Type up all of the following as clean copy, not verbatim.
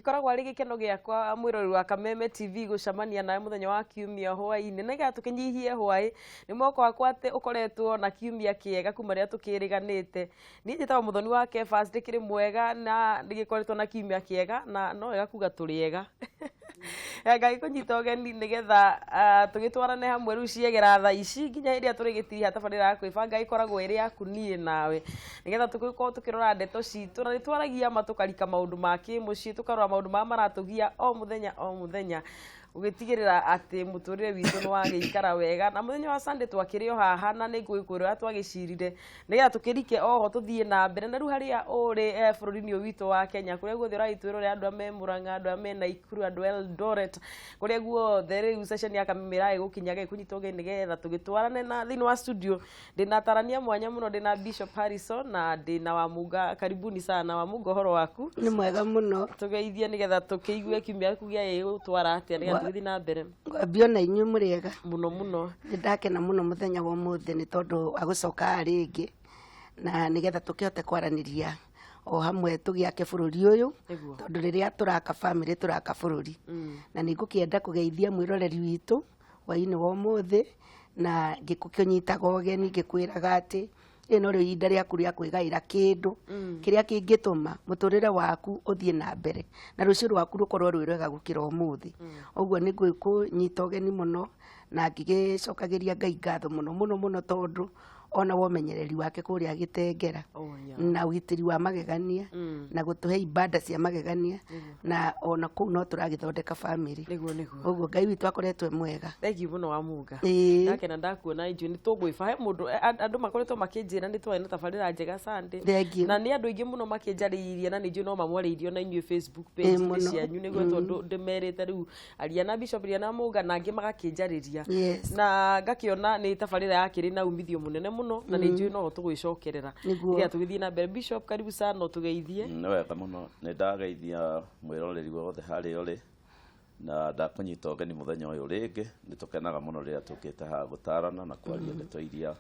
Gĩkoragwo arĩ gĩkeno gĩakwa mwĩroreri wa Kameme TV gũcemania nawe mũthenya wa kiumia hwaĩ-inĩ, nĩgetha tũkĩnyihie hwaĩ. Nĩ mwĩhoko wakwa atĩ ũkoretwo na kiumia kĩega kuma rĩrĩa tũkĩrĩganĩte. Niĩ njĩtagwo Mũthoni wa Kefas, ndĩkĩrĩ mwega na ndĩgĩkoretwo na kiumia kĩega na no wega kuga tũrĩ ega. Ngagĩkũnyita ũgeni nĩgetha tũgĩtwarane hamwe rĩu ciegera thaa ici nginya hĩndĩ ĩrĩa tũrĩgĩtiriha tabarĩra ya kwĩbanga ĩkoragwo ĩrĩ yaku niĩ nawe, nĩgetha tũgĩkorwo tũkĩrora ndeto citũ na nĩ twaragia ma tũkarika maũndũ ma kĩmũciĩ, tũkarora maũndũ marĩa maratũgia o mũthenya o mũthenya, gũgĩtigĩrĩra atĩ mũtũrĩre witũ nĩ wagĩikara wega. Na mũthenya wa Sunday twakĩrĩ o haha na nĩ ngũgĩkwĩra ũrĩa twagĩcirire nĩgetha tũkĩrike oho tũthiĩ na mbere. Na rĩu harĩa ũrĩ bũrũri-inĩ ũyũ witũ wa Kenya, kũrĩa guothe ũragĩtwĩrorera, andũ arĩa me Murang'a, andũ arĩa me Naikuru, andũ a Eldoret, kũrĩa guothe rĩu ceceni ya Kameme ĩragĩgũkinya, gagĩkũnyita ũgeni nĩgetha tũgĩtwarane. Na thĩinĩ wa studio ndĩna atarania mwanya mũno, ndĩna Bishop Harrison na ndĩna Wamunga. Karibuni sana Wamunga, ũhoro waku? Nĩ mwega mũno. Tũgeithie nĩgetha tũkĩigue kiumia gĩaku gĩa gĩgũtwara atĩa nĩgetha tũgĩthiĩ na mbere. Ngwambia ona inyuĩ mũrĩ ega. Mũno mũno. Nĩ ndakena mũno mũthenya wa ũmũthĩ nĩ tondũ wa gũcoka haha rĩngĩ na nĩgetha tũkĩhote kwaranĩria o hamwe tũgĩake bũrũri ũyũ. Tondũ rĩrĩa tũraka bamĩrĩ tũraka bũrũri. Na nĩ ngũkĩenda kũgeithia mwĩroreri witũ hwainĩ wa ũmũthĩ na ngĩkũnyitaga ũgeni ngĩkwĩraga atĩ rĩrĩ norĩo ihinda rĩaku rĩa kwĩgaĩra kĩndũ kĩrĩa kĩngĩtũma mũtũrĩre waku ũthiĩ na mbere na rũciũ rwaku rũkorwo rwĩ rwega gũkĩra ũmũthĩ. Ũguo nĩ ngũkũnyita ũgeni mũno na ngĩgĩcokagĩria Ngai ngatho mũno mũno mũno tondũ ona wa ũmenyereri wake kũrĩa Gĩtengera na ũgitĩri wa magegania na gũtũhe ibada cia magegania na ona kũu no tũragĩthondeka bamĩrĩ. Nĩguo nĩguo. Ũguo Ngai witũ akoretwo e mwega. Thengiũ mũno Wamunga. Ĩĩ. Ndakena ndakuona injuĩ nĩ tũgwĩba he mũndũ andũ makoretwo makĩnjĩra nĩ twarĩ na tabarĩra njega Sunday. Thengiũ. Na nĩ andũ aingĩ mũno makĩnjarĩirie na nĩ njũĩ no mamwarĩirie ona inyuĩ Facebook Ĩĩ page mũno. cianyu nĩguo tondũ ndĩmerĩte rĩu aria na Bishop aria na Mũnga na angĩ magakĩnjarĩria. Na ngakĩona nĩ tabarĩra yakĩrĩ na umithio mũnene mũno na nĩ njũĩ no tũgwĩcokerera. Nĩguo. Nĩgetha tũgĩthiĩ na mbere. Bishop karibu sana ũtũgeithie. Nĩ wega mũno, nĩ ndageithia mwĩroreri wothe harĩa ũrĩ na ndakũnyita ũgeni mũthenya ũyũ rĩngĩ. Nĩ tũkenaga mũno rĩrĩa tũkĩte haha gũtarana na kwaria ndeto iria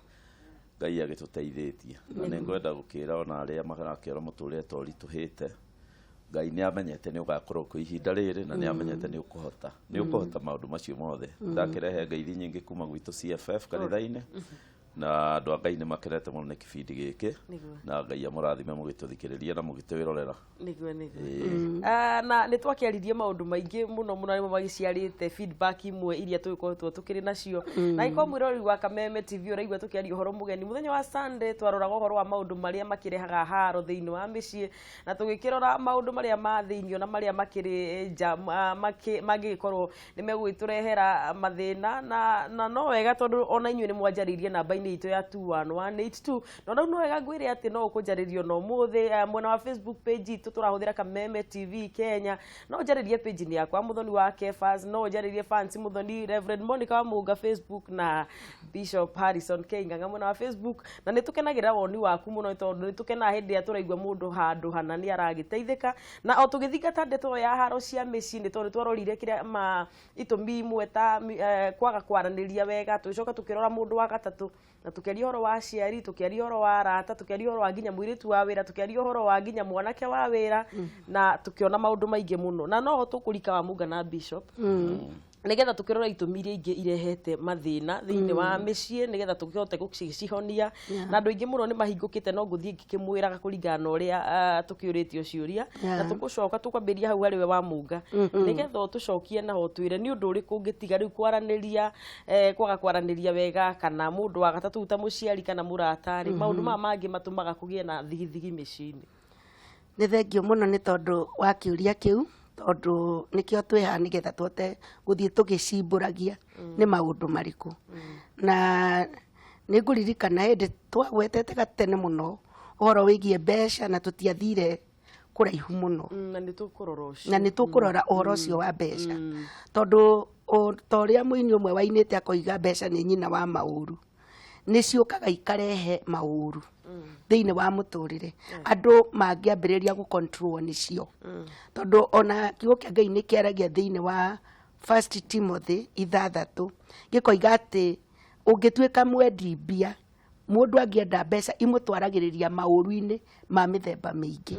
Ngai agĩtũteithĩtie. Na nĩ ngwenda gũkĩra ona arĩa marakĩona mũtũrĩre ta ũritũhĩte, Ngai nĩ amenyete nĩ ũgakorwo kuo ihinda rĩrĩ na nĩ amenyete nĩ ũkũhota, nĩ ũkũhota maũndũ macio mothe. Ndakĩrehe ngeithi nyingĩ kuma gwitũ CFF kanitha-inĩ na andũ a Ngai nĩ makenete mũno nĩ kĩbindi gĩkĩ na Ngai amũrathime mũgĩtũthikĩrĩria na mũgĩtwĩrorera. Nĩguo nĩguo. Na nĩ twakĩaririe maũndũ maingĩ mũno mũno arĩa magĩciarĩte feedback imwe iria tũgĩkoretwo tũkĩrĩ nacio. Na angĩkorwo mwĩroreri wa Kameme TV ũraigua tũkĩaria ũhoro mũgeni, mũthenya wa Sunday twaroraga ũhoro wa maũndũ marĩa makĩrehaga haro thĩinĩ wa mĩciĩ na tũgĩkĩrora maũndũ marĩa ma thĩinĩ na marĩa makĩrĩ nja mangĩgĩkorwo nĩ megũgĩtũrehera mathĩna na no wega tondũ ona inyuĩ nĩ mwanjarĩirie namba-inĩ itũ ya 21182 na rĩu no wega ngwĩre atĩ no ũkũnjarĩrio na ũmũthĩ mwena wa Facebook page itũ tũrahũthĩra Kameme TV Kenya, no ũnjarĩrie page-inĩ yakwa Mũthoni wa Kefas, no ũnjarĩrie Fancy Mũthoni, Reverend Monica wa Mũnga Facebook na Bishop Harrison K Ng'ang'a mwena wa Facebook. Na nĩ tũkenagĩrĩra woni waku mũno tondũ nĩ tũkenaga hĩndĩ ĩrĩa tũraigua mũndũ handũ hana nĩ aragĩteithĩka. Na o tũgĩthingata ndeto ĩyo ya haro cia mĩciĩ nĩ tondũ twarorire kĩrĩa ma itũmi imwe ta kwaga kwaranĩria wega, tũgĩcoka tũkĩrora mũndũ wa gatatũ na tũkĩaria ũhoro wa aciari, tũkĩaria ũhoro wa arata, tũkĩaria ũhoro wa nginya mũirĩtu wa wĩra, tũkĩaria ũhoro wa nginya mwanake wa wĩra na tũkĩona maũndũ maingĩ mũno. Na noho tũkũrika Wamunga na Bishop nĩgetha tũkĩrora itũmi iria ingĩ irehete mathĩna thĩinĩ wa mĩciĩ nĩgetha tũkĩhote gũcihonia. Na andũ aingĩ mũno nĩ mahingũkĩte no ngũthiĩ ngĩkĩmwĩraga kũringana na ũrĩa tũkĩũrĩtio ciũria. Na tũgũcoka tũkwambĩrĩria hau harĩ we Wamunga nĩgetha ũtũcokie na ũtwĩre nĩ ũndũ ũrĩkũ ũngĩtiga rĩu kwaranĩria, kwaga kwaranĩria wega kana mũndũ wa gatatũ ta mũciari kana mũrata rĩ, maũndũ maya mangĩ matũmaga kũgĩe na thigithigi mĩciĩ-inĩ. Nĩ thengio mũno nĩ tondũ wa kĩũria kĩu, tondũ nĩkĩo twĩ haha nĩgetha tũhote gũthiĩ tũgĩcimbũragia nĩ maũndũ marĩkũ. Na nĩ ngũririkana hĩndĩ twagwetete gatene mũno ũhoro wĩgiĩ mbeca na tũtiathire kũraihu mũno. Na nĩ tũkũrora ũcio. Na nĩ tũkũrora ũhoro ũcio wa mbeca. Tondũ ta ũrĩa mũini ũmwe wainĩte akoiga mbeca nĩ nyina wa maũru. Nĩ ciũkaga ikarehe maũru. Thĩinĩ wa mũtũrĩre andũ mangĩambĩrĩria gũ control nĩcio, tondũ ona kiugo kĩa Ngai nĩ kĩaragia thĩinĩ wa First Timothy 6, gĩkoiga atĩ ũngĩtuĩka mwendi mbia, mũndũ angĩenda mbeca imũtwaragĩrĩria maũru-inĩ ma mĩthemba mĩingĩ.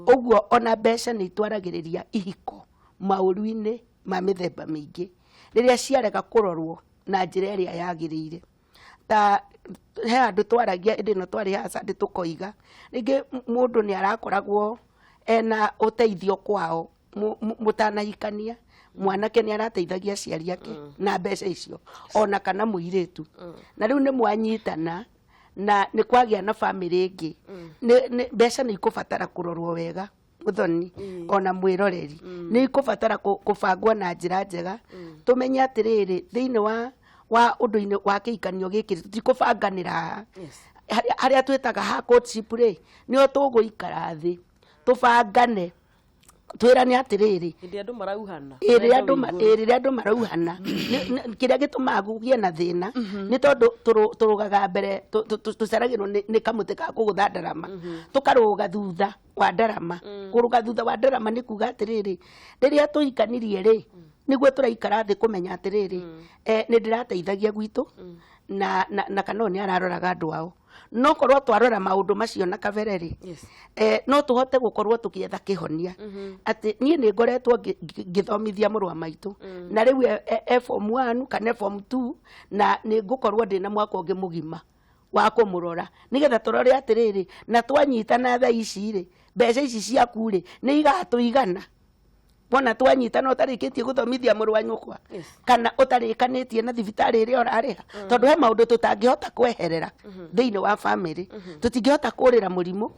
Ũguo ona mbeca nĩ itwaragĩrĩria ihiko maũru-inĩ ma mĩthemba mĩingĩ rĩrĩa ciarega kũrorwo na njĩra ĩrĩa yagĩrĩire. Ta he handũ twaragia ĩndĩ ĩno twarĩ haha Sunday, tũkoiga rĩngĩ mũndũ nĩ arakoragwo ena ũteithio kwao mũtanahikania, mwanake nĩ arateithagia aciari ake na mbeca icio ona kana mũirĩtu, na rĩu nĩ mwanyitana na nĩ kwagĩa na bamĩrĩ ĩngĩ, mbeca nĩ ikũbatara kũrorwo wega, mũthoni ona mwĩroreri, nĩ ikũbatara kũbangwo na njĩra njega. Tũmenye atĩrĩrĩ, thĩinĩ wa ũndũ-inĩ wa kĩhikanio gĩkĩ tũtikũbanganĩra haha. Harĩa twĩtaga ha courtship rĩ, nĩho tũgũikara thĩ tũbangane, twĩrane atĩrĩrĩ, Hĩndĩ andũ marauhana. Ĩ, rĩrĩa andũ marauhana, kĩrĩa gĩtũmaga kũgĩe na thĩna nĩ tondũ tũrũgaga mbere, tũceragĩrwo nĩ kamũtĩ ka kũgũtha ndarama, tũkarũga thutha wa ndarama. Kũrũga thutha wa ndarama nĩ kuga atĩrĩrĩ, rĩrĩa tũhikanirie rĩ, nĩguo tũraikara thĩ kũmenya atĩrĩrĩ, nĩ ndĩrateithagia gwitũ na kana ũyũ nĩ araroraga andũ ao. No korwo twarora maũndũ macio na kabere rĩ, no tũhote gũkorwo tũkĩetha kĩhonia atĩ niĩ nĩ ngoretwo ngĩthomithia mũrũ wa maitũ na rĩu e form 1 kana e form 2, na nĩ ngũkorwo ndĩna mwaka ũngĩ mũgima wa kũmũrora, nĩgetha tũrore atĩrĩrĩ, na twanyitana thaa ici rĩ, mbeca ici ciaku rĩ, nĩ igatũigana wona twanyitana ũtarĩkĩtie gũthomithia mũrũ wa nyũkwa kana ũtarĩkanĩtie na thibitarĩ ĩrĩa ũrarĩha, tondũ he maũndũ tũtangĩhota kweherera thĩinĩ wa bamĩrĩ. Tũtingĩhota kũrĩra mũrimũ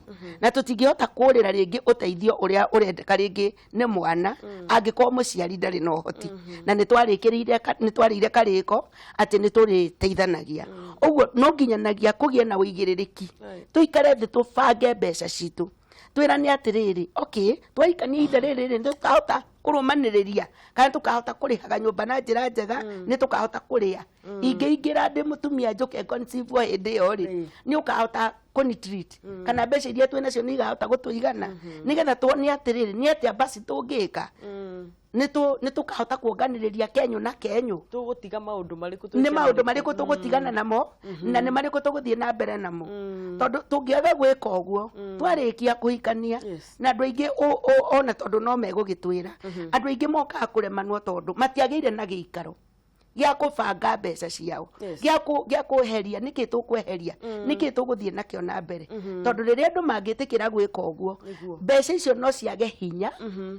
na tũtingĩhota kũrĩra rĩngĩ ũteithio ũrĩa ũrendeka rĩngĩ nĩ mwana angĩkorwo mũciari ndarĩ na ũhoti, na nĩ twarĩkĩrĩire nĩ twarĩire karĩko atĩ nĩ tũrĩteithanagia. Ũguo no nginyanagia kũgĩe na ũigĩrĩrĩki, tũikare thĩ tũbange mbeca citũ, twĩrane atĩrĩrĩ, okay, twahikania ihinda rĩrĩ rĩ, nĩ tũkahota kũrũmanĩrĩria kana tũkahota kũrĩhaga nyũmba na njĩra njega, nĩ tũkahota kũrĩa ingĩingĩra ndĩ mũtumia njũke conceive o hĩndĩ ĩyo rĩ, nĩ ũkahota kũni treat kana mbeca iria twĩ nacio nĩ ikahota gũtũigana, nĩgetha tuone atĩrĩrĩ, nĩ atĩa basi tũngĩka nĩ tũkahota kuonganĩrĩria kenyũ na kenyũ. Tũgũtiga maũndũ marĩkũ? Nĩ maũndũ marĩkũ tũgũtigana namo na nĩ marĩkũ tũgũthiĩ na mbere namo? Tondũ tũngĩaga gwĩka ũguo twarĩkia kũhikania, na andũ aingĩ ona tondũ no megũgĩtwĩra, andũ aingĩ mokaga kũremanwo tondũ matiagĩire na gĩikaro gĩa kũbanga mbeca ciao, gĩa kweheria nĩkĩ tũkweheria, nĩkĩ tũgũthiĩ nakĩo na mbere, tondũ rĩrĩa andũ mangĩtĩkĩra gwĩka ũguo, mbeca icio no ciage hinya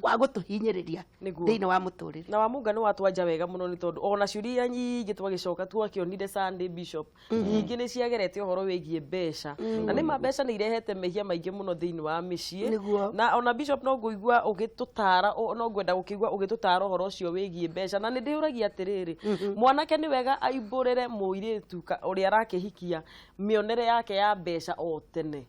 wa gũtũhinyĩrĩria thĩinĩ wa mũtũrĩre. Na Wamunga nĩ watwanja wega mũno, nĩ tondũ ona ciũria nyingĩ twagĩcoka twakĩonire Sunday, Bishop, nyingĩ nĩ ciagerete ũhoro wĩgiĩ mbeca, na nĩ ma mbeca nĩ irehete mehia maingĩ mũno thĩinĩ wa mĩciĩ. Na ona Bishop no ngũigua ũgĩtũtara, no ngwenda gũkĩigua ũgĩtũtara ũhoro ũcio wĩgiĩ mbeca. Na nĩ ndĩũragia atĩrĩrĩ, mwanake nĩ wega aimbũrĩre mũirĩtu ũrĩa arakĩhikia mĩonere yake ya mbeca o tene?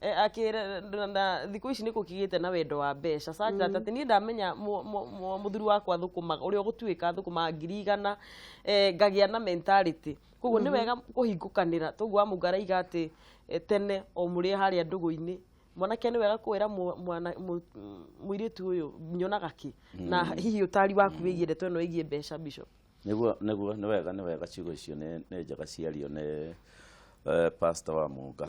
Akĩre na thikũ ici nĩ gũkĩgĩte na wendo wa mbeca such that atĩ niĩ ndamenya mũthuri wakwa thũkũmaga, ũrĩa ũgũtuĩka thũkũmaga 100,000, ngagĩa na mentality. Koguo nĩ wega kũhingũkanĩra toguo Wamunga araiga atĩ tene o mũrĩ harĩa ndũgũ-inĩ, mwanake nĩ wega kwĩra mũirĩtu ũyũ nyonaga kĩ, na hihi ũtari waku wĩgiĩ ndeto ĩno ĩgiĩ mbeca, Bishop? Nĩguo nĩ wega ciugo icio nĩ njega ciario nĩ Pastor wa Munga,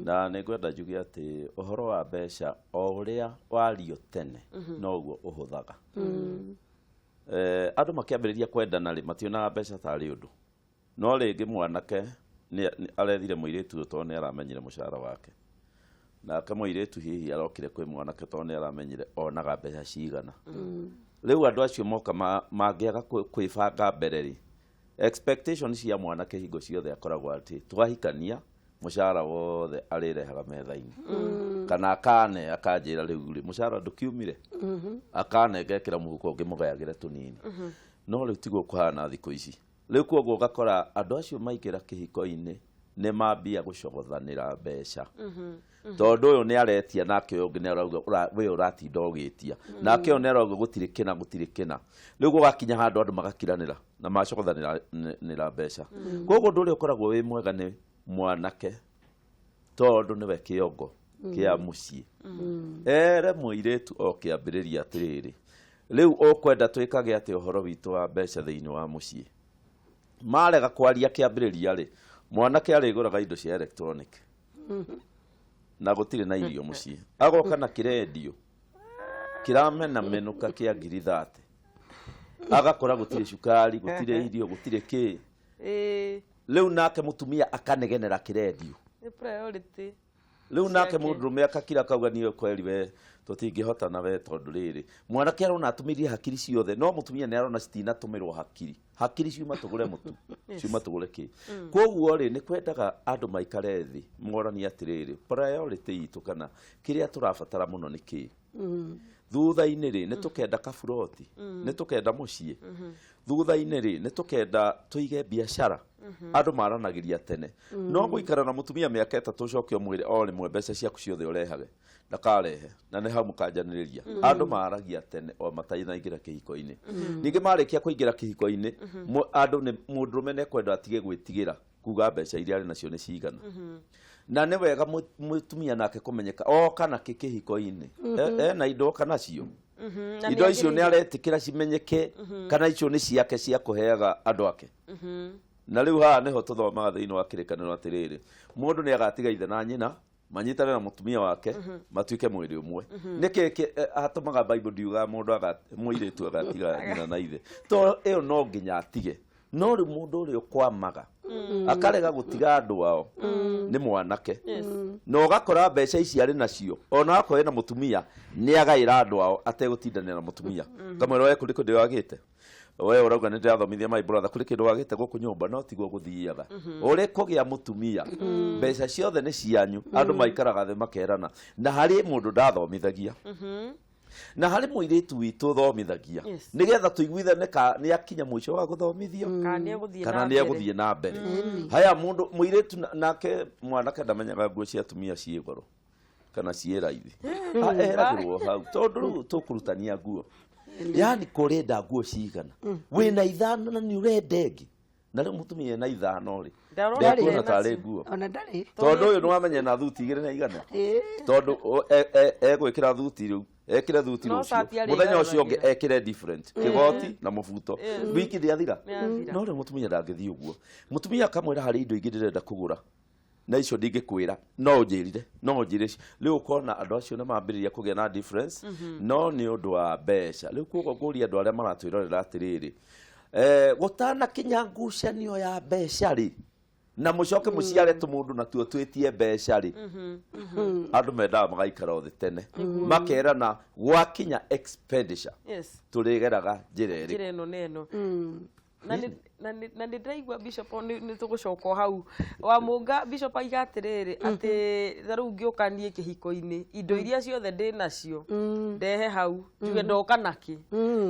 na nĩ ngwenda njuge atĩ ũhoro wa mbeca, o ũrĩa wario tene noguo ũhũthaga. Andũ makĩambĩrĩria kwendana rĩ, mationaga mbeca tarĩ ũndũ, no rĩngĩ mwanake nĩ arethire mũirĩtu ũyũ tondũ nĩ aramenyire mũcara wake, nake mũirĩtu hihi arokire kwĩ mwanake tondũ nĩ aramenyire onaga mbeca cigana. Rĩu andũ acio moka mangĩaga kwĩbanga mbere rĩ, expectation cia mwanake hingo ciothe akoragwo atĩ twahikania mũcara wothe arĩrehaga metha-inĩ, kana akane akanjĩra rĩu rĩ, mũcara ndũkiumire, akane ngekĩra mũhuko ngĩmũgayagĩre tũnini. No rĩu tiguo kũhana thikũ ici. Rĩu koguo ũgakora andũ acio maingĩra kĩhiko-inĩ nĩ mambia gũcogothanĩra mbeca, tondũ ũyũ nĩ aretia, nake ũyũ ũngĩ nĩ arauga, we ũratinda ũgĩtia, nake ũyũ nĩ arauga gũtirĩ kĩna, gũtirĩ kĩna. Rĩu gũgakinya handũ andũ magakiranĩra na macogothanĩra nĩra mbeca. Koguo ũndũ ũrĩa ũkoragwo wĩ mwega nĩ mwanake Tondũ nĩwe kĩongo kĩa mũciĩ. Ere mũirĩtu o kĩambĩrĩria atĩrĩrĩ, rĩu ũkwenda twĩkage atĩ ũhoro witũ wa mbeca thĩinĩ wa mũciĩ. Marega kwaria kĩambĩrĩria rĩ, mwanake arĩgũraga indo cia electronic na gũtirĩ na irio mũciĩ. Agoka na kĩrendio kĩramenamenũka kĩa 30,000, agakora gũtirĩ cukari, gũtirĩ irio, gũtirĩ kĩ. Rĩu nake mũtumia akanegenera kĩrendio. Nĩ priority. Rĩu nake mũndũrũme akakira akauga niĩ kweri we tũtingĩhotana we, tondũ rĩrĩ mwanake arona atũmĩrie hakiri ciothe, no mũtumia nĩ arona citinatũmĩrwo hakiri. Hakiri ciuma tũgũre mũtu, ciuma tũgũre kĩ. Koguo rĩ, nĩ kwendaga andũ maikare thĩ moranie atĩrĩrĩ, priority itũ kana kĩrĩa tũrabatara mũno nĩ kĩ. Thutha-inĩ rĩ, nĩ tũkenda kaburoti, nĩ tũkenda mũciĩ. Thutha-inĩ rĩ, nĩ tũkenda tũige biacara. Andũ maranagĩria tene. No gũikara na mũtumia mĩaka 3 ũcoke ũmwĩre o rĩmwe mbeca ciaku ciothe ũrehage, ndakarehe, na nĩ hau mũkanjanĩrĩria. Andũ maragia tene o matanaingĩra kĩhiko-inĩ. Ningĩ marĩkia kũingĩra kĩhiko-inĩ, andũ nĩ mũndũrũme nĩ ekwenda atige gwĩtigĩra kuga mbeca iria arĩ nacio nĩ cigana. Na nĩ wega mũtumia nake kũmenyeka oka na kĩ kĩhiko-inĩ. Ena indo oka nacio. Indo icio nĩ aretĩkĩra cimenyeke, kana icio nĩ ciake cia kũheaga andũ ake. Na rĩu haha nĩho tũthomaga thĩinĩ wa kĩrĩkanĩro atĩrĩrĩ, mũndũ nĩ agatiga ithe na nyina, manyitane na mũtumia wake, matuĩke mwĩrĩ ũmwe. Nĩkĩ atũmaga Bible ndiugaga mũndũ mũirĩtu agatiga nyina na ithe? To ĩyo no nginya atige. No rĩu mũndũ ũrĩa ũkwamaga akarega gũtiga andũ ao nĩ mwanake. Na ũgakora mbeca ici arĩ nacio, ona akorwo ena mũtumia, nĩ agaĩra andũ ao ategũtindanĩra na mũtumia. Kamwĩra we kũrĩ kĩndũ wagĩte, we ũrauga nĩ ndĩrathomithia my brother, kũrĩ kĩndũ wagĩte gũkũ nyũmba, no tiguo gũthiaga. Ũrĩ kũgĩa mũtumia, mbeca ciothe nĩ cianyu, andũ maikaraga thĩ makerana. Na harĩ mũndũ ndathomithagia, na harĩ mũirĩtu witũ ũthomithagia, nĩgetha tũiguithane ka nĩ akinya mũico wa gũthomithio kana nĩ egũthiĩ na mbere. Haya, mũndũ mũirĩtu nake mwanake ndamenyaga nguo cia atumia ciĩ goro kana ciĩ raithi. Eragĩrwo hau tondũ rĩu tũkũrutania nguo. Yaani kũrenda nguo cigana, wĩna 5 na nĩ ũrenda ĩngĩ. Na rĩu mũtumia ena 5 rĩ, ndekuona tarĩ nguo. Ona ndarĩ. Tondũ ũyũ nĩ wamenya na thuti 2 na 100. Tondũ egwĩkĩra thuti rĩu, ekĩre thuti rũciũ, mũthenya ũcio ũngĩ ekĩre different kĩgoti na mũbuto, wiki ndĩathira. No rĩu mũtumia ndangĩthiĩ ũguo. Mũtumia akamwĩra harĩ indo ingĩ ndĩrenda kũgũra, na icio ndingĩkwĩra, no ũnjĩrire, no ũnjĩre. Rĩu ũkona andũ acio nĩ mambĩrĩria kũgĩa na difference, no nĩ ũndũ wa mbeca. Rĩu koguo ngũria andũ arĩa maratwĩrorera atĩrĩrĩ, gũtanakinya ngucanio ya mbeca rĩ, na mũcoke mũciare tũmũndũ natuo twĩtie mbeca rĩ, andũ mendaga magaikara thĩ tene, makerana gwakinya expenditure tũrĩgeraga njĩra ĩrĩkũ. Njĩra ĩno na ĩno. Na nĩ ndĩraigua Bishop nĩ tũgũcoka o hau wa Mũnga. Bishop aiga atĩrĩrĩ, atĩ ta rĩu ngĩũka niĩ kĩhiko-inĩ, indo iria ciothe ndĩ nacio ndehe hau, njuge ndoka nakĩ.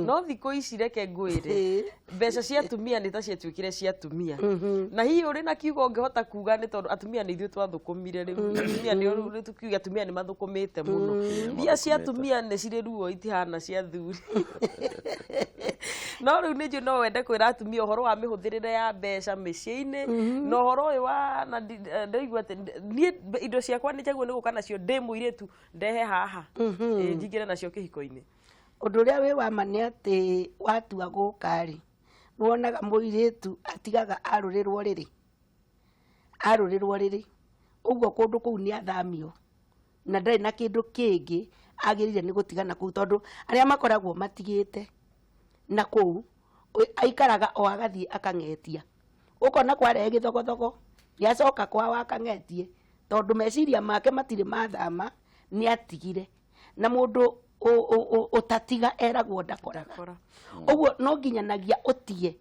No thikũ ici reke ngwĩre, mbeca cia atumia nĩ ta ciatuĩkire cia atumia. Na hihi ũrĩ na kiugo ũngĩhota kuga, nĩ tondũ atumia nĩ ithuĩ twathũkũmire rĩu, atumia nĩ tukiuge atumia nĩ mathũkũmĩte mũno. Mbia cia atumia nĩ cirĩ ruo, itihana cia athuri. No rĩu nĩ njũĩ no wende kwĩra atumia ũhoro wa mĩhũthĩrĩre ya mbeca mĩciĩ-inĩ, na ũhoro ũyũ wa na ndaigua atĩ niĩ indo ciakwa nĩ njagĩrĩirwo nĩ gũka nacio ndĩ mũirĩtu, ndehe haha njingĩre nacio kĩhiko-inĩ. Ũndũ ũrĩa wĩ wa ma nĩ atĩ watua gũka rĩ, nĩwonaga mũirĩtu atigaga arũrĩrwo rĩrĩ, arũrĩrwo rĩrĩ ũguo, kũndũ kũu nĩ athamio na ndarĩ na kĩndũ kĩngĩ agĩrĩire nĩ gũtigana kũu, tondũ arĩa makoragwo matigĩte na kũu aikaraga o agathiĩ akang'etia, ũkona kwarehe gĩthogothogo nĩ acoka kwao akang'etie, tondũ meciria make matirĩ mathama, nĩ atigire. Na mũndũ ũtatiga eragwo ndakoraga. Ũguo no nginyanagia ũtige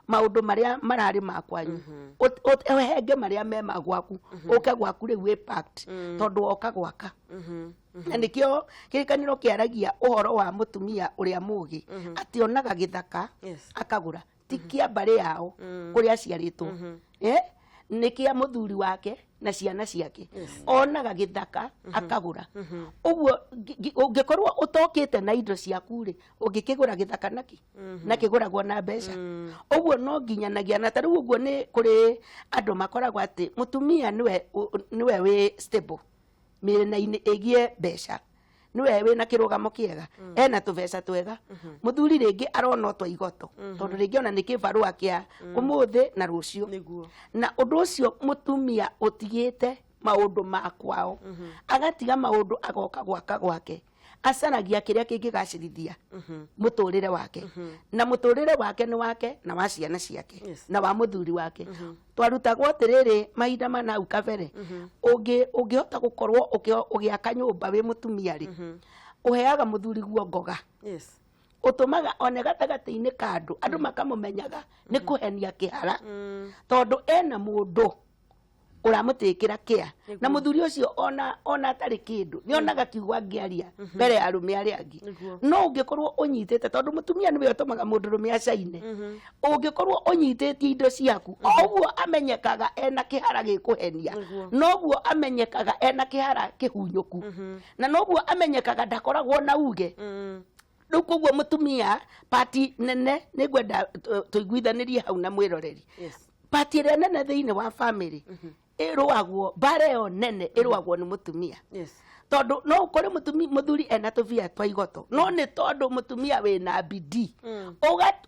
maũndũ marĩa mararĩ ma kwanyu, ũhenge marĩa me ma gwaku, ũke gwaku rĩu wĩ packed, tondũ woka gwaka. Na nĩkĩo kĩrĩkanĩro kĩaragia ũhoro wa mũtumia ũrĩa mũgĩ, atĩ onaga gĩthaka akagũra, ti kĩa mbarĩ yao kũrĩa aciarĩtwo. Nĩ kĩa mũthuri wake na ciana ciake. Onaga gĩthaka akagũra. Ũguo ũngĩkorwo ũtokĩte na indo ciaku rĩ, ũngĩkĩgũra gĩthaka naki na kĩgũragwo na mbeca. Ũguo no nginyanagia na ta rĩu ũguo nĩ kũrĩ andũ makoragwo atĩ mũtumia nĩwe wĩ stable mĩena-inĩ ĩgiĩ mbeca, nĩwe wĩna kĩrũgamo kĩega, ena tũbeca twega. Mũthuri rĩngĩ arona o twa igoto, tondũ rĩngĩ ona nĩ kĩbarũa kĩa ũmũthĩ na rũciũ. Na ũndũ ũcio mũtumia ũtigĩte maũndũ ma kwao, agatiga maũndũ agoka gwaka gwake, acaragia kĩrĩa kĩngĩgacĩrithia mũtũrĩre wake, na mũtũrĩre wake nĩ wake na wa ciana ciake na wa mũthuri wake. Twarutagwo atĩrĩrĩ mahinda ma nau kabere, ũngĩhota gũkorwo ũgĩaka nyũmba wĩ mũtumia rĩ, ũheaga mũthuri guo ngoga. Ũtũmaga one gatagatĩ-inĩ ka andũ, andũ makamũmenyaga nĩ kũhenia kĩhara, tondũ ena mũndũ ũramũtĩkĩra kĩa na mũthuri ũcio ona atarĩ kĩndũ nĩ onaga kiugo angĩaria mbere ya arũme arĩa angĩ. No ũngĩkorwo ũnyitĩte, tondũ mũtumia nĩwe ũtũmaga mũndũrũme acaine, ũngĩkorwo ũnyitĩtie indo ciaku, o ũguo amenyekaga ena kĩhara gĩkũhenia, noguo amenyekaga ena kĩhara kĩhunyũku, na noguo amenyekaga ndakoragwo na uge. Rĩu koguo mũtumia pati nene nĩ ngwenda tũiguithanĩrie hau na mwĩroreri. Pati ĩrĩa nene thĩinĩ wa family ĩrũagwo, mbara ĩyo nene ĩrũagwo nĩ mũtumia. Tondũ no ũkore mũthuri ena tũbia twa igoto, no nĩ tondũ mũtumia wĩna bidii,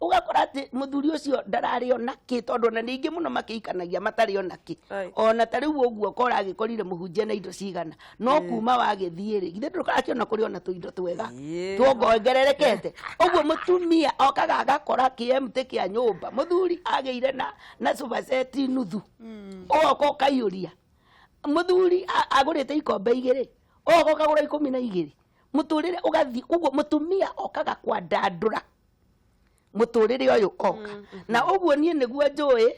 ũgakora atĩ mũthuri ũcio ndararĩ ona kĩ, tondũ ona ningĩ mũno makĩikanagia matarĩ ona kĩ. Ona ta rĩu ũguo ũkora agĩkorire mũhunjia na indo cigana, no kuma wagĩthiĩ rĩ, githĩ ndũkarakĩona kũrĩ ona tũindo twega tuongongererekete. Ũguo mũtumia okaga agakora kĩemtĩ kĩa nyũmba, mũthuri agĩire na sofa set nuthu, ũgoka ũkaiyũria. Mũthuri agũrĩte ikombe igĩrĩ, ũgoka ũkagũra 12, mũtũrĩre ũgathiĩ ũguo. Mũtumia okaga kwandandũra mũtũrĩre ũyũ oka na ũguo. Niĩ nĩguo njũĩ,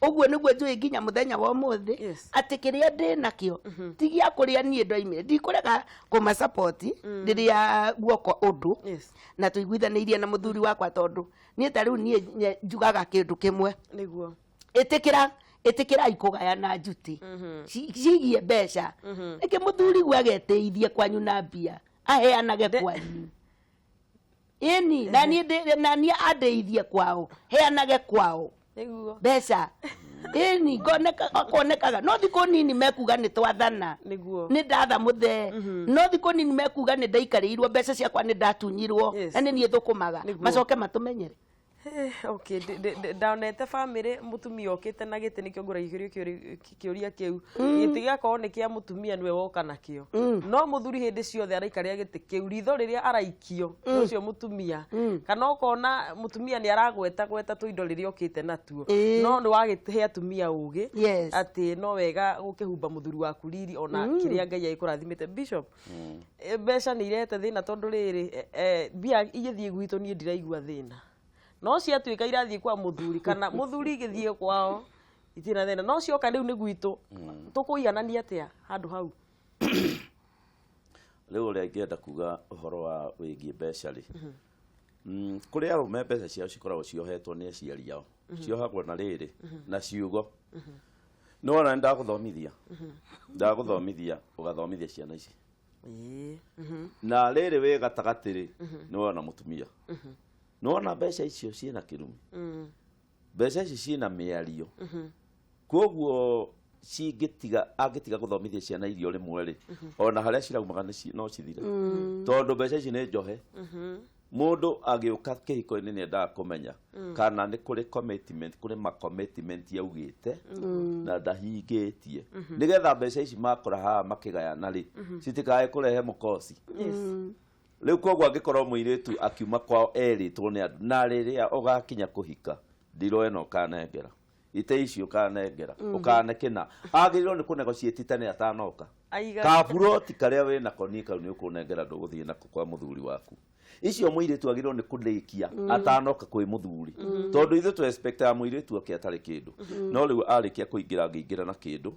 ũguo nĩguo njũĩ nginya mũthenya wa ũmũthĩ, atĩ kĩrĩa ndĩ nakĩo ti gĩa kũrĩa niĩ ndoimire. Ndikũrega kũmasupport rĩrĩa guoka ũndũ na tũiguithanĩirie na mũthuri wakwa, tondũ niĩ ta rĩu niĩ njugaga kĩndũ kĩmwe: ĩtĩkĩra, ĩtĩkĩrai kũgayana njuti cigie mbeca. Nĩkĩ mũthuri guo agetĩithie kwanyu na mbia aheanage kwanyu? Ĩni na niĩ na niĩ andeithie kwao, heanage kwao mbeca. Ĩni akonekaga, no thikũ nini mekuga nĩ twathana, nĩ ndatha mũthee, no thikũ nini mekuga nĩ ndaikarĩirwo mbeca ciakwa, nĩ ndatunyirwo, na nĩ niĩ thũkũmaga. Macoke matũmenyere. Okay, ndonete bamĩrĩ mũtumia okĩte na gĩtĩ, nĩkĩo ngũragia kĩũria kĩu. Gĩtĩ gĩakorwo nĩ kĩa mũtumia, nĩwe woka nakĩo, no mũthuri hĩndĩ ciothe araikarĩra gĩtĩ kĩu, ritho rĩrĩa araikio nĩ ũcio mũtumia, kana ũkona mũtumia nĩ aragweta gweta tũindo rĩrĩa okĩte natuo. No nĩ wagĩhe atumia ũgĩ atĩ no wega gũkĩhumba mũthuri waku riri ona kĩrĩa Ngai agĩkũrathimĩte. Bishop, mbeca nĩ irehete thĩna, tondũ rĩrĩ, mbia igĩthiĩ gwitũ niĩ ndiraigua thĩna, no ciatuĩka irathiĩ kwa mũthuri kana mũthuri igĩthiĩ kwao itirĩ na thĩna, no cioka rĩu nĩ gwitũ, tũkũiganania atĩa handũ hau? Rĩu ũrĩa ingĩenda kuga ũhoro wa wĩgiĩ mbeca rĩ, kũrĩ arũme mbeca ciao cikoragwo ciohetwo nĩ aciari ao, ciohagwo na rĩrĩ na ciugo, nĩwona nĩ ndagũthomithia, ndagũthomithia ũgathomithia ciana ici, na rĩrĩ wĩ gatagatĩ rĩ, nĩwona mũtumia, nĩwona mbeca icio ciĩna kĩrumi, mbeca ici ciĩna mĩario. Koguo cingĩtiga, angĩtiga gũthomithia ciana irio rĩmwe rĩ, ona harĩa ciraumaga no cithire, tondũ mbeca ici nĩ njohe. Mũndũ agĩũka kĩhiko-inĩ nĩ endaga kũmenya kana nĩ kũrĩ commitment, kũrĩ ma commitment yaugĩte na ndahingĩtie, nĩgetha mbeca ici makora haha makĩgayana rĩ, citikae kũrehe mũkosi. Rĩu koguo angĩkorwo mũirĩtu akiuma kwao erĩtwo nĩ andũ, na rĩrĩa ũgakinya kũhika ndiro ĩno ũkanengera, ite ici ũkanengera, ũkane kĩna, agĩrĩirwo nĩ kũnegotiate tene atanoka. Aiga. Kaburoti karĩa wĩ nako niĩ kau nĩ ũkũnengera, ndũgũthiĩ nako kwa mũthuri waku. Icio mũirĩtu agĩrĩirwo nĩ kũrĩkia atanoka kwĩ mũthuri, tondũ ithuĩ tũ expectaga mũirĩtu oke atarĩ kĩndũ, no rĩu arĩkia kũingĩra angĩingĩra na kĩndũ.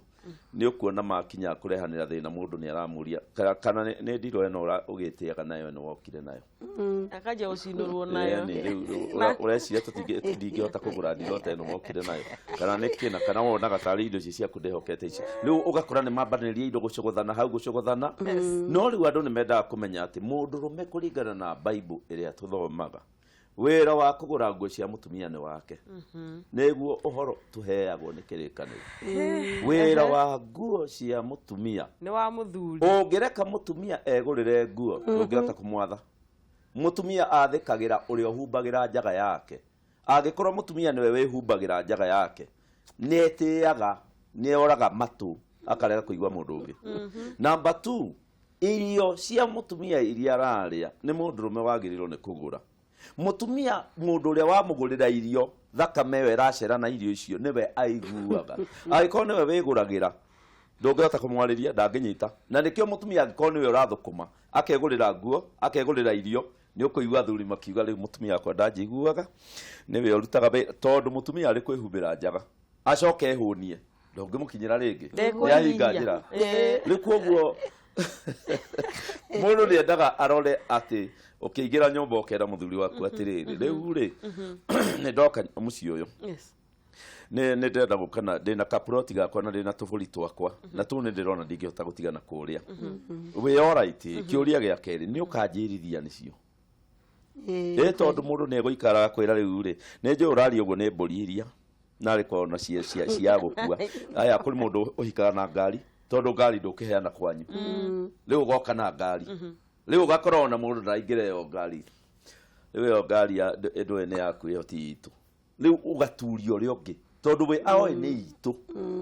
Nĩ ũkuona makinya kũrehanĩra thĩna, mũndũ nĩ aramũria kana nĩ ndirũ ĩno ũgĩtĩaga nayo ĩno wokire nayo. Akanjia gũcinũrwo nayo. Ĩni, rĩu ũreciria tũtingĩhota kũgũra ndiro ta ĩno wokire nayo, kana nĩ kĩna, kana wonaga tarĩ indo ici ciaku ndĩhokete ici. Rĩu ũgakora nĩ mambanĩrĩria indo gũcogothana hau gũcogothana. No rĩu andũ nĩ mendaga kũmenya atĩ mũndũrũme, kũringana na Bible ĩrĩa tũthomaga, wĩra wa kũgũra nguo cia mũtumia nĩ wake. Nĩguo ũhoro tũheagwo nĩ kĩrĩkanĩro, wĩra wa nguo cia mũtumia nĩ wa mũthuri. Ũngĩreka mũtumia egũrĩre nguo, ndũngĩhota kũmwatha. Mũtumia athĩkagĩra ũrĩa ũhumbagĩra njaga yake. Angĩkorwo mũtumia nĩwe wĩhumbagĩra njaga yake, nĩ etĩaga, nĩ oraga matũ, akarega kũigua mũndũ ũngĩ. Number 2, irio cia mũtumia iria ararĩa nĩ mũndũrũme wagĩrĩirwo nĩ kũgũra. Mũtumia, mũndũ ũrĩa wamũgũrĩra irio, thakame ĩyo ĩracera na irio icio nĩwe aiguaga. Angĩkorwo nĩwe wĩgũragĩra, ndũngĩhota kũmwarĩria, ndangĩnyita. Na nĩkĩo mũtumia angĩkorwo nĩwe ũrathũkũma, akegũrĩra nguo, akegũrĩra irio, nĩ ũkũigua athuri makiuga, "Rĩu mũtumia wakwa ndanjiguaga, nĩwe ũrutaga wĩra," tondũ mũtumia arĩ kwĩhumbĩra njaga acoke ehũnie, ndũngĩmũkinyĩra rĩngĩ, nĩahinga njĩra. Rĩu koguo mũndũ nĩendaga arore atĩ ũkĩingĩra nyũmba ũkera mũthuri waku atĩrĩrĩ, "Rĩu rĩ, nĩ ndoka mũciĩ ũyũ, nĩ ndĩrenda gũka na ndĩna kaploti gakwa na ndĩna tũbũri twakwa, na tũu nĩ ndĩrona ndingĩhota gũtigana kũrĩa. Wĩ alright?" Kĩũria gĩa kerĩ, "Nĩ ũkanjĩrithia nĩcio?" Ĩ tondũ mũndũ nĩ egũikara akwĩra, "Rĩu rĩ, nĩ njũĩ ũraria ũguo nĩ mbũri iria narĩ korwo na cia gũkua." Aya, kũrĩ mũndũ ũhikaga na ngari, tondũ ngari ndũkĩheana kwanyu, rĩu ũgoka na ngari, rĩu ũgakora ona mũndũ ndaraingĩra ĩyo ngari. Rĩu ĩyo ngari ya ndũĩ nĩ yaku, ĩyo ti itũ. Rĩu ũgaturia ũrĩa ũngĩ tondũ we aoĩ nĩ itũ,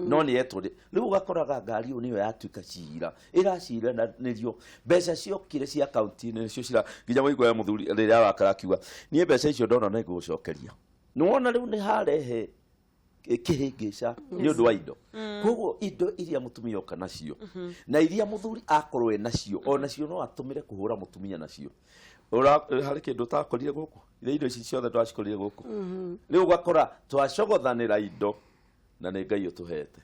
no nĩ etwo. Rĩu ũgakoraga ngari ĩyo nĩyo yatuĩka cira, ĩraciranĩrio. Mbeca ciokire cia akaunti-inĩ nĩcio cira nginya waigua ya mũthuri rĩrĩa arakara akiuga, "Niĩ mbeca icio ndona nĩ ngũgũcokeria." Nĩwona rĩu nĩ harehe kĩhĩngĩca nĩ ũndũ wa indo. Koguo indo iria mũtumia oka nacio na iria mũthuri akorwo e nacio, o nacio no atũmĩre kũhũra mũtumia nacio. Harĩ kĩndũ ũtakorire gũkũ? Iria indo ici ciothe twacikorire gũkũ. Rĩu ũgakora twacogothanĩra indo na nĩ Ngai ũtũhete.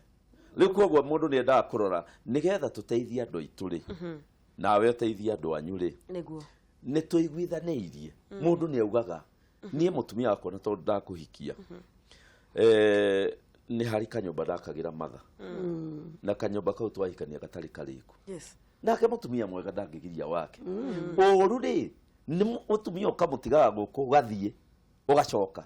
Rĩu koguo mũndũ nĩ endaga kũrora nĩgetha tũteithie andũ aitũ rĩ, nawe ũteithie andũ anyu rĩ, nĩ tũiguithanĩirie. Mũndũ nĩ augaga, "Niĩ mũtumia wakwa, na tondũ ndakũhikia, nĩ harĩ kanyũmba ndakagĩra matha, na kanyũmba kau twahikania gatarĩ karĩku." Nake mũtumia mwega ndangĩgiria wake. Ũru rĩ, nĩ mũtumia ũkamũtigaga gũkũ, ũgathiĩ ũgacoka,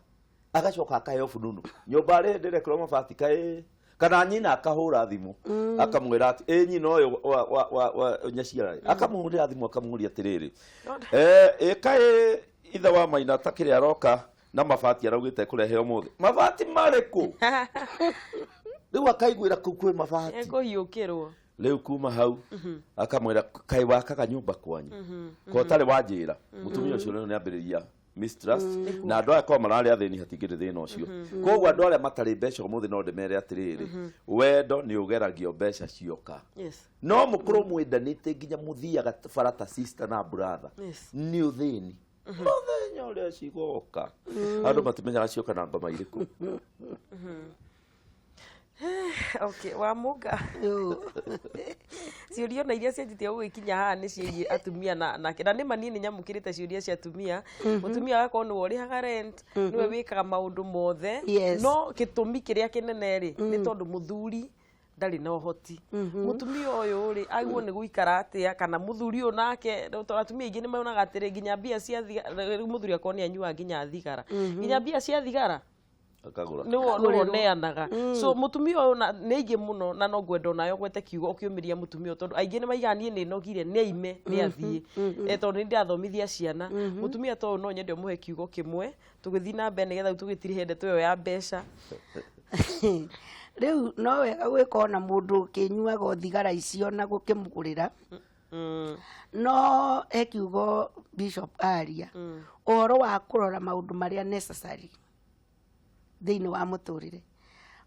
agacoka akaheo bununu nyũmba rĩ, ndĩrekĩrwo mabati kaĩ, kana nyina akahũra thimũ akamwĩra atĩ ĩ nyina ũyũ wa nyaciara rĩ, akamũhũrĩra thimũ akamũria atĩrĩrĩ, "Ĩ kaĩ ithe wa maina ta kĩrĩa aroka na mabati araugĩte kũrehe ũmũthĩ, mabati marĩkũ?" Rĩu akaiguĩra kũu kwĩ mabati. Ekũhiũkĩrwo. Rĩu kuma hau akamwĩra, "Kaĩ wakaga nyũmba kwanyu ko ũtarĩ wanjĩra?" Mũtumia ũcio rĩu nĩ ambĩrĩria mistrust, na andũ aya korwo mararĩ athĩni hatingĩrĩ thĩna ũcio. Koguo andũ arĩa matarĩ mbeca ũmũthĩ, no ndĩmere atĩrĩrĩ, wendo nĩ ũgeragio mbeca cioka. No mũkorwo mwendanĩte nginya mũthiaga bara ta sister na brother, nĩ ũthĩni mũthenya ũrĩa cigoka andũ matimenyaga cioka na ngoma irĩkũ. Okay, Wamunga, ciũria ona iria cianjĩtie gũgĩkinya haha nĩ ciĩgiĩ atumia na nĩ ma niĩ nĩ nyamũkĩrĩte ciũria cia atumia. Mũtumia agakorwo nĩwe ũrĩhaga rent, nĩwe wĩkaga maũndũ mothe, no gĩtũmi kĩrĩa kĩnene rĩ, nĩ tondũ mũthuri ndarĩ na ũhoti. Mũtumia ũyũ rĩ, agwo nĩ gũikara atĩa? Kana mũthuri ũyũ nake, tondũ atumia aingĩ nĩ monaga atĩrĩ, nginya mbia cia thigara, rĩu mũthuri akorwo nĩ anyuaga nginya thigara, nginya mbia cia thigara akagũra. Nĩwe ũneanaga. So mũtumia ũyũ nĩ aingĩ mũno, na no ngwenda onawe ũgwete kiugo ũkĩũmĩria mũtumia ũyũ, tondũ aingĩ nĩ maigaga, "Niĩ nĩ nogire, nĩ aime, nĩ athiĩ, tondũ nĩ ndĩrathomithia ciana." Mũtumia ta ũyũ no nyende ũmũhe kiugo kĩmwe tũgĩthiĩ na mbere, nĩgetha rĩu tũgĩtirihe ndeto ĩyo ya mbeca. Rĩu no wega gwĩka ona mũndũ ũkĩnyuaga o thigara icio na gũkĩmũgũrĩra. No he kiugo Bishop aria, ũhoro wa kũrora maũndũ marĩa necessary thĩinĩ wa mũtũrĩre.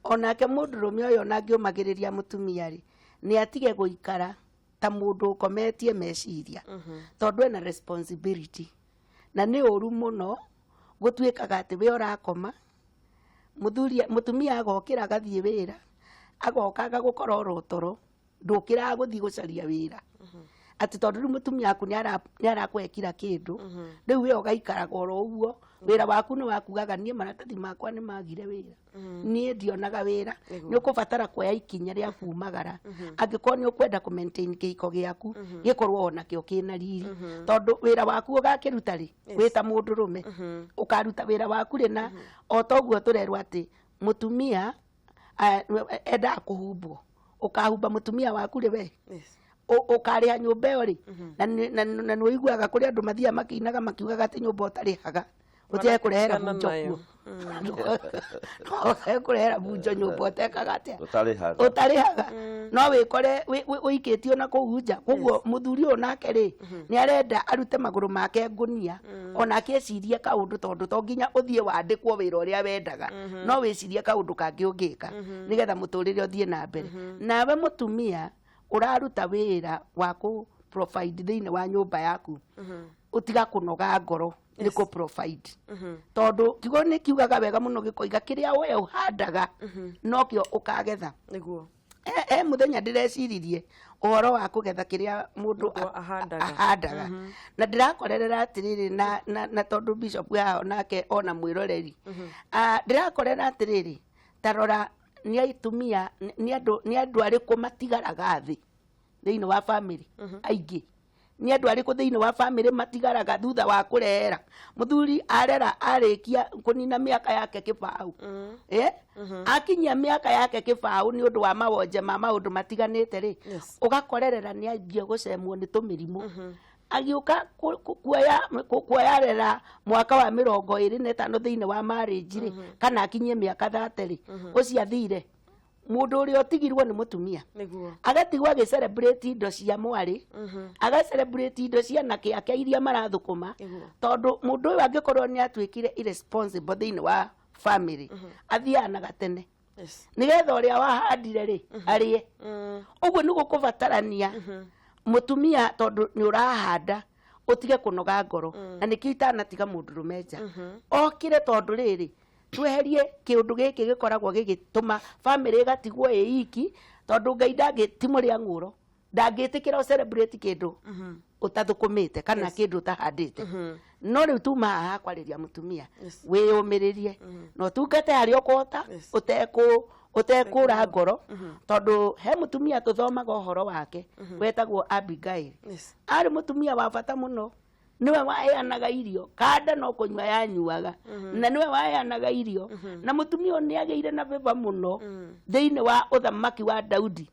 Onake mũndũrũme ũyũ, ona angĩũmagĩrĩria mũtumia rĩ, nĩ atige gũikara ta mũndũ ũkometie meciria, tondũ ena responsibility, na nĩ ũru mũno gũtuĩkaga atĩ we ũrakoma, mũthuri mũtumia agokĩra agathiĩ wĩra. Agoka agagũkora oro toro, ndũkĩraga gũthiĩ gũcaria wĩra, atĩ tondũ rĩu mũtumia waku nĩ arakũhe kira kĩndũ. Rĩu we ũgaikaraga oro ũguo, wĩra waku nĩ wakugaga, "Niĩ maratathi makwa nĩ magire wĩra, niĩ ndionaga wĩra." Nĩ ũkũbatara kuoya ikinya rĩa kumagara angĩkorwo nĩ ũkwenda kũ maintain kĩhiko gĩaku gĩkorwo onakĩo kĩna riri, tondũ wĩra waku ũgakĩruta rĩ wĩ ta mũndũrũme? Ũkaruta wĩra waku rĩ? Na o toguo tũrerwo atĩ mũtumia endaga kũhumbwo, ũkahumba mũtumia waku rĩ we? Ũkarĩha nyũmba ĩyo rĩ? Na nĩ ũiguaga kũrĩ andũ mathiaga makĩinaga makiugaga atĩ nyũmba ũtarĩhaga ũtige kũrehera Wanakĩtigana bunjo nayo. kuo, kũrehera bunjo nyũmba ũtekaga atĩa? Ũtarĩhaga. Ũtarĩhaga, no wĩkore ũikĩtio na kũu nja. Koguo mũthuri ũyũ nake rĩ, nĩ arenda arute magũrũ make ngũnia, onake ecirie kaũndũ, tondũ to nginya ũthiĩ wandĩkwo wĩra ũrĩa wendaga, no wĩcirie kaũndũ kangĩ ũngĩka nĩgetha mũtũrĩre ũthiĩ na mbere. Nawe mũtumia ũraruta wĩra wa kũ provide thĩinĩ wa nyũmba yaku, ũtiga kũnoga ngoro nĩ kũ provide, tondũ kiugo nĩ kiugaga wega mũno gĩkoiga kĩrĩa we ũhandaga nokĩo ũkagetha. He mũthenya ndĩreciririe ũhoro wa kũgetha kĩrĩa mũndũ Mũndũ ahandaga. ahandaga, na ndĩrakorerera atĩrĩrĩ, na tondũ bishop haha nake ona mwĩroreri. Ah, ndĩrakorera atĩrĩrĩ, ta rora, nĩ atumia, nĩ andũ arĩkũ matigaraga thĩ thĩinĩ wa family aingĩ? Nĩ andũ arĩkũ thĩinĩ wa family matigaraga thutha wa kũrera? Mũthuri arera, arĩkia kũnina mĩaka yake kĩbaũ, eh? Akinyia mĩaka yake kĩbaũ, nĩ ũndũ wa mawonje ma maũndũ matiganĩte rĩ, ũgakorerera nĩ anjia gũcemwo nĩ tũmĩrimũ, agĩũka kuoya rera mwaka wa 25 thĩinĩ wa marriage rĩ, kana akinyie mĩaka 30 rĩ, ũcio athire. Mũndũ ũrĩa ũtigirwo nĩ mũtumia, agatigwo agĩ celebrate indo cia mwarĩ, aga celebrate indo cia anake ake iria marathũkũma, tondũ mũndũ ũyũ angĩkorwo nĩ atuĩkire irresponsible thĩinĩ wa family, athiaga na gatene nĩgetha ũrĩa wahandire rĩ arĩe. Ũguo nĩ gũkũbatarania mũtumia, tondũ nĩ ũrahanda, ũtige kũnoga ngoro, na nĩkĩo itanatiga mũndũrũme nja okire, tondũ rĩrĩ, tweherie kĩũndũ gĩkĩ gĩkoragwo gĩgĩtũma family ĩgatigwo ĩ iki, tondũ Ngai ndangĩ ti mũrĩa ng'ũro, ndangĩtĩkĩra ũ celebrate kĩndũ ũtathũkũmĩte kana kĩndũ ũtahandĩte. No rĩu tuma haha kwarĩria mũtumia, wĩyũmĩrĩrie na ũtungate harĩa ũkũhota, ũtekũra ngoro, tondũ he mũtumia tũthomaga ũhoro wake wetagwo Abigail. Arĩ mũtumia wa bata mũno, nĩwe waheanaga irio, kanda no kũnyua yanyuaga, na nĩwe waheanaga irio, na mũtumia ũyũ nĩ agĩire na bĩba mũno thĩinĩ wa ũthamaki wa Daudi,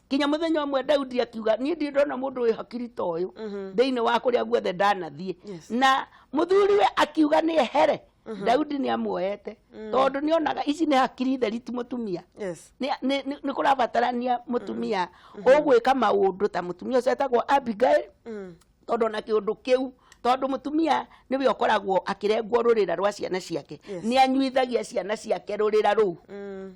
kinya mũthenya ũmwe Daudi akiuga, "Niĩ ndirĩ ndona mũndũ wĩ hakiri ta ũyũ thĩinĩ wa kũrĩa guothe ndanathiĩ." Na mũthuriwe akiuga nĩ ehere, Daudi nĩ amuoete, tondũ nĩ onaga ici nĩ hakiri theri, ti mũtumia. Nĩ kũrabatarania mũtumia ũgwĩka maũndũ ta mũtumia ũcio etagwo Abigail, tondũ ona kĩũndũ kĩu, tondũ mũtumia nĩwe ũkoragwo akĩrengwo rũrĩra rwa ciana ciake, nĩ anyuithagia ciana ciake rũrĩra rũu,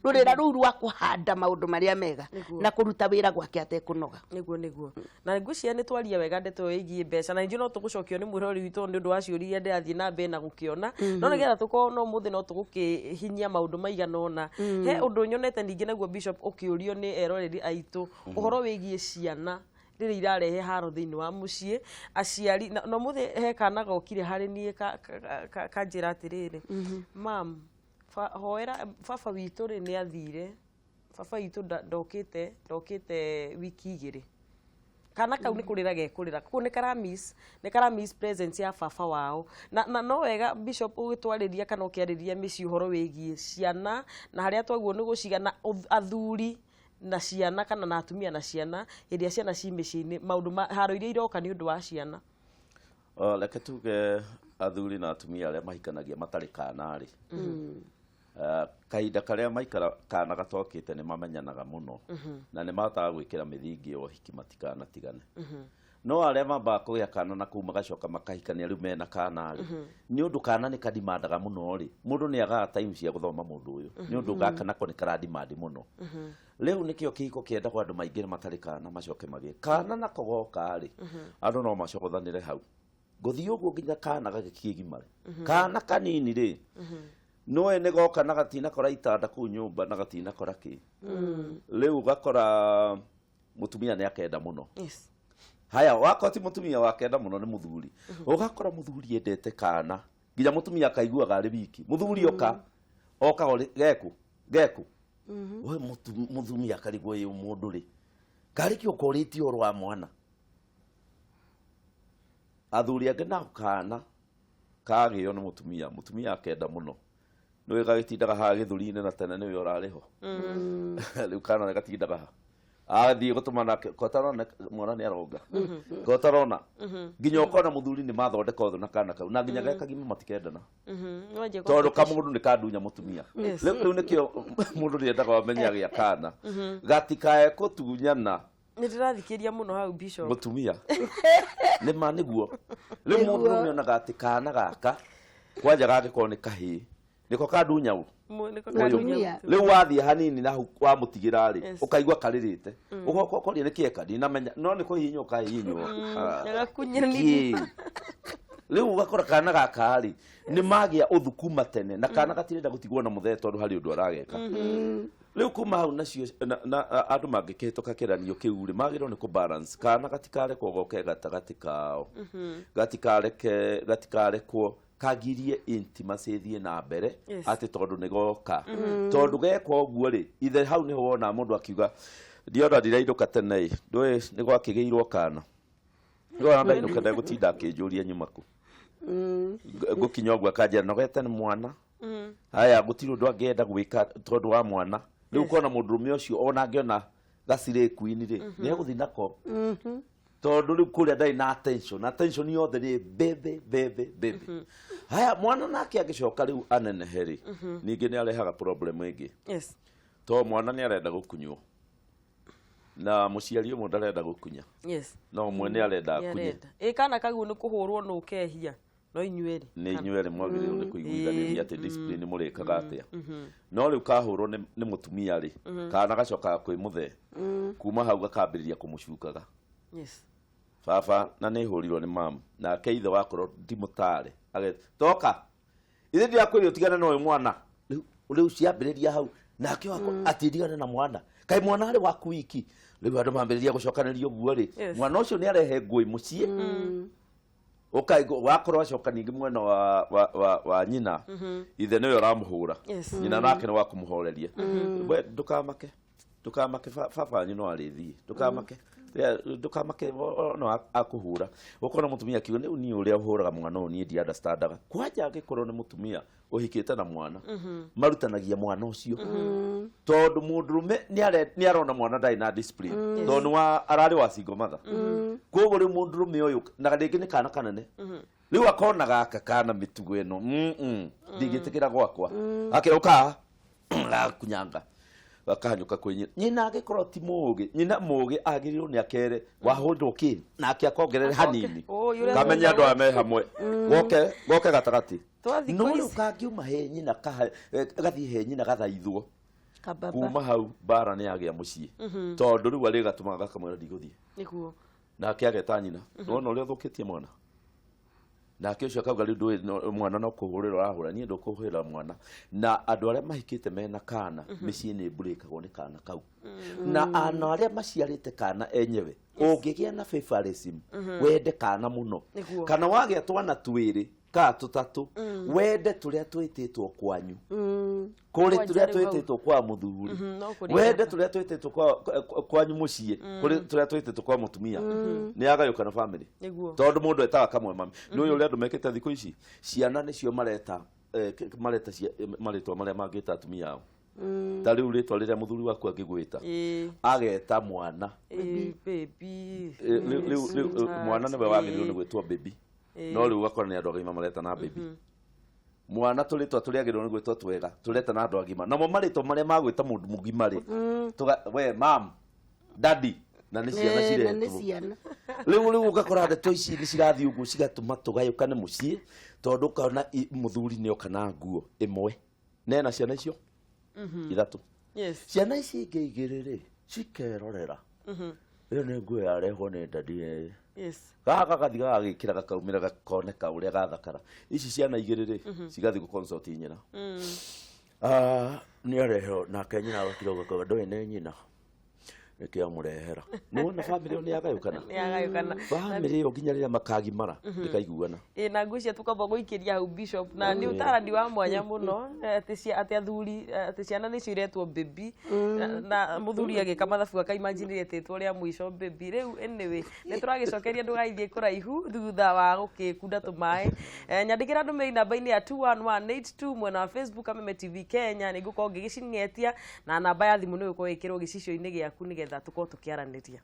rũrĩra rũu rwa kũhanda maũndũ marĩa mega na kũruta wĩra gwake atekũnoga. Nĩguo, na ngwĩciria nĩ twaria wega ndeto ĩgiĩ mbeca, na ningĩ no tũgũcokio nĩ mwĩrori witũ nĩ ũndũ wa ciũria iria ndĩrathiĩ na mbere na gũkĩona, no nĩgetha tũkorwo no mũthĩ no tũgũkĩhinyia maũndũ maigana ũna. He ũndũ nyonete ningĩ naguo, Bishop, ũkĩũrio nĩ eroreri aitũ ũhoro wĩgiĩ ciana rĩrĩa irarehe haro thĩinĩ wa mũciĩ, aciari na ũmũthĩ he kana gokire harĩ niĩ kanjĩra atĩrĩrĩ, "Mam, hoera baba witũ rĩ, nĩ athire, baba witũ ndokĩte wiki 2." Kana kau nĩ kũrĩra gekũrĩra, koguo nĩ kara miss presence ya baba wao. Na no wega, Bishop, ũgĩtwarĩria kana ũkĩarĩria mĩciĩ ũhoro wĩgiĩ ciana na harĩa twaguo nĩ gũciga na athuri na ciana, kana na atumia na ciana, hĩndĩ ĩrĩa ciana ci mĩciĩ-inĩ, maũndũ ma haro iria iroka nĩ ũndũ wa ciana. Reke tuge athuri na atumia arĩa mahikanagia matarĩ kana rĩ, kahinda karĩa maikara kana gatokĩte, nĩ mamenyanaga mũno na nĩ mahotaga gwĩkĩra mĩthingi ya ũhiki matikanatigane. No arĩa mambaga kũgĩa kana na kũu magacoka makahikania rĩu mena kana rĩ, nĩ ũndũ kana nĩ kadimandaga mũno rĩ, mũndũ nĩ agaga time cia gũthoma mũndũ ũyũ, nĩ ũndũ gaka nako nĩ karadimandi mũno. Rĩu nĩkĩo kĩhiko kĩendagwo andũ maingĩ matarĩ kana, macoke magĩe kana, nako goka rĩ, andũ no macogothanĩre hau gũthiĩ ũguo nginya kana gagĩkĩgimare. Kana kanini rĩ, Noe nĩ goka na gatinakora itanda kũu nyũmba na gatinakora kĩ. Rĩu ũgakora mũtumia nĩ akenda mũno. Yes. Haya, wakorwo ti mũtumia wakenda mũno nĩ mũthuri. Ũgakora mũthuri endete kana nginya mũtumia akaiguaga arĩ wiki. Mũthuri oka oka ũrĩ geku geku. We mũtumia akarigwo ĩ mũndũ rĩ karĩ kĩ ũkorĩtie ũhoro wa mwana. Athuri angĩ nao kana kagĩo nĩ mũtumia, mũtumia akenda mũno nĩwe gagĩtindaga haha gĩthũri-inĩ na tene nĩwe ũrarĩ ho. Rĩu kana nĩ gatindaga ha athiĩ gũtũma nake kotarona mwana nĩ aronga kotarona nginya ũkona mũthuri nĩ mathondeka ũthũ na kana kau na nginya ge kagima matikendana. Nĩwanjia tondũ kamũndũ nĩ kandunya mũtumia. Yes. Rĩu nĩkĩo mũndũ nĩendaga wamenye agĩa kana gatikae kũtunyana. Nĩ ndĩrathikĩria mũno hau, Bishop. Mũtumia nĩ ma nĩguo rĩu mũndũ nĩ onaga atĩ kana gaka kwanja gangĩkorwo nĩ kahĩĩ nĩko kandunya ũ. Nĩko ũyũ. kandunya. Rĩu wathiĩ hanini na hau wamũtigĩra rĩ, ũkaigua karĩrĩte ũgoka ũkoria nĩ kĩeka ndinamenya no nĩ kũhihinywo kahihinywo. Gagakunyanĩria. Kĩ? Rĩu ũgakora kana gaka rĩ nĩ magĩa ũthu kuma tene na kana gatirenda gũtigwo na mũthee tondũ harĩ ũndũ arageka. Rĩu kuma hau nacio na andũ mangĩkĩhĩtũka kĩranio kĩu rĩ magĩrĩirwo nĩ kũ balance kana gatikarekwo goke gatagatĩ kao, gatikareke gatikarekwo kagirie intimacy ĩthiĩ na mbere. Atĩ tondũ nĩ goka, tondũ geka ũguo rĩ ithe hau nĩho wona mũndũ akiuga ndiona ndirainũka tene ĩ ndũĩ nĩ gwakĩgĩirwo kana ndona ndainũka ndegũtinda akĩnjũria nyuma kũ. Ngũkinya ũguo akanjĩra nogete nĩ mwana. Haya, gũtirĩ ũndũ angĩenda gwĩka tondũ wa mwana. Rĩu ũkona mũndũrũme ũcio ona angĩona gacirĩ queen rĩ nĩ egũthiĩ nako tondũ rĩu kũrĩa ndarĩ na attention, attention yothe nĩ bebe bebe bebe. Haya, mwana nake angĩcoka rĩu anenehe rĩ ningĩ nĩ arehaga problem ĩngĩ. To mwana nĩ arenda gũkunywo na mũciari ũmwe ndarenda gũkunya. No ũmwe nĩ arenda akunye. Nĩarenda. Ĩ kana kaguo nĩ kũhũrwo nũ kehia no inyuĩ rĩ. Nĩ inyuĩ erĩ mwagĩrĩirwo nĩ kũiguithanĩria atĩ discipline mũrĩkaga atĩa. No rĩu kahũrwo nĩ mũtumia rĩ kana gacokaga kwĩ mũthee kuma hau gakambĩrĩria kũmũcukaga. Baba na nĩ hũrirwo nĩ mamu nake ithe wakorwo ndimũtare toka ithe ndirakwĩrire ũtigane na ũyũ mwana. Rĩu ciambĩrĩria hau nake wako atĩ ndigane na mwana kaĩ mwana arĩ waku wiki. Rĩu andũ mambĩrĩria gũcokanĩria ũguo rĩ mwana ũcio nĩ arehe ngũĩ mũciĩ. Ũkaigua wakorwo acoka ningĩ mwena wa nyina ithe nĩwe ũramũhũra. Nyina nake nĩ wa kũmũhoreria we ndũkamake ndũkamake baba wanyu no arĩthiĩ ndũkamake ndũkamake no akũhũra. Ũkona mũtumia akiuga rĩu niĩ ũrĩa ũhũraga mwana ũyũ niĩ ndi understandaga. Kwanja angĩkorwo nĩ mũtumia ũhikĩte na mwana marutanagia mwana ũcio tondũ mũndũrũme nĩ arona mwana ndarĩ na discipline tondũ nĩ wa ararĩ wa single mother. Koguo rĩu mũndũrũme ũyũ na rĩngĩ nĩ kana kanene rĩu akona gaka kana mĩtugo ĩno ndingĩtĩkĩra gwakwa akĩra ũka gakunyanga gakahanyũka kwĩ nyina. Nyina angĩkorwo ti mũũgĩ nyina mũũgĩ agĩrĩirwo nĩ akere wahũrwo kĩ nake akongerere hanini. Ũyũ ũrĩa kamenye andũ aya me hamwe goke goke gatagatĩ. Twathiĩ No kũ rĩu ici. kangiuma he nyina gathiĩ he nyina gathaithwo Kababa. kuma hau mbara nĩ yagĩa mũciĩ tondũ rĩu arĩ gatũmaga gakamwĩra ndigũthiĩ. Nake ageta nyina wona ũrĩa ũthũkĩtie mwana nake ũcio akauga rĩu ndũĩ mwana no kũhũrĩra ũrahũra niĩ ndũkũhũrĩra mwana. Na andũ arĩa mahikĩte mena kana mĩciĩ nĩ mbũrĩkagwo nĩ kana kau na ana arĩa maciarĩte kana enyewe ũngĩgĩa na favoritism wende kana mũno kana wagĩa twana twĩrĩ kana tũtatũ wende tũrĩa twĩtĩtwo kwanyu kũrĩ Kwanja tũrĩa rĩu hau. twĩtĩtwo kwa mũthuri No kũrĩ wende tũrĩa twĩtĩtwo kwanyu mũciĩ kũrĩ tũrĩa twĩtĩtwo kwa mũtumia nĩ agayũkana family. Tondũ mũndũ etaga kamwe mami nĩ ũyũ ũrĩa andũ mekĩte thikũ ici ciana nĩcio mareta mareta marĩtwa marĩa mangĩta atumia ao. Ta rĩu rĩtwa rĩrĩa mũthuri waku angĩgwĩta ageta mwana. Baby. Rĩu mwana nĩwe wagĩrĩirwo nĩ gwĩtwo baby no rĩu ũgakora nĩ andũ agima mareta na baby. Mwana tũrĩtwa tũrĩagĩrĩirwo nĩ gwĩtwo twega tũreta na andũ agima namo marĩtwa marĩa magwĩta mũndũ mũgima rĩ we mam daddy na nĩ ciana Na nĩ ciretwo ciana. Rĩu ũgakora ndeto ici nĩ cirathiĩ ũguo cigatũma tũgayũkane mũciĩ tondũ ũkona mũthuri nĩ oka na nguo ĩmwe nena ciana icio ithatũ. Ciana ici ingĩ igĩrĩ rĩ cikerorera ĩyo nĩ nguo yarehwo nĩ daddy ĩ. Yes. Gaka gathi gagagĩkĩra gakaumĩra gakoneka ũrĩa gathakara. Ici ciana igĩrĩ rĩ, cigathiĩ gũ consult nyina. Ah, nĩ arehwo nake nyina agakira ũgakauga ndũĩ nĩ nyina nĩkĩo amũrehera. Nĩwona bamĩrĩ ĩyo nĩ yagayũkana. Nĩ yagayũkana. Bamĩrĩ ĩyo nginya rĩrĩa makagimara ndĩkaiguana. Ĩ na ngwĩciria tũkamba gũikĩria hau, Bishop, na nĩ ũtarani wa mwanya mũno atĩ atĩ athuri, atĩ ciana nĩcio iretwo baby na mũthuri agĩka mathabu akaimagine etĩtwo rĩa mũico baby. Rĩu anyway, nĩ tũragĩcokeria, ndũgaithiĩ kũraihu thutha wa gũkĩkunda tũmaĩ. Nyandĩkĩra ndũmĩrĩri namba-inĩ ya 21182 mwena wa Facebook Kameme TV Kenya, nĩ ngũkorwo ngĩgĩcing'etia, na namba ya thimũ nĩ gũkorwo ĩkĩrwo gĩcicio-inĩ gĩaku nĩgetha tũkorwo tũkĩaranĩria.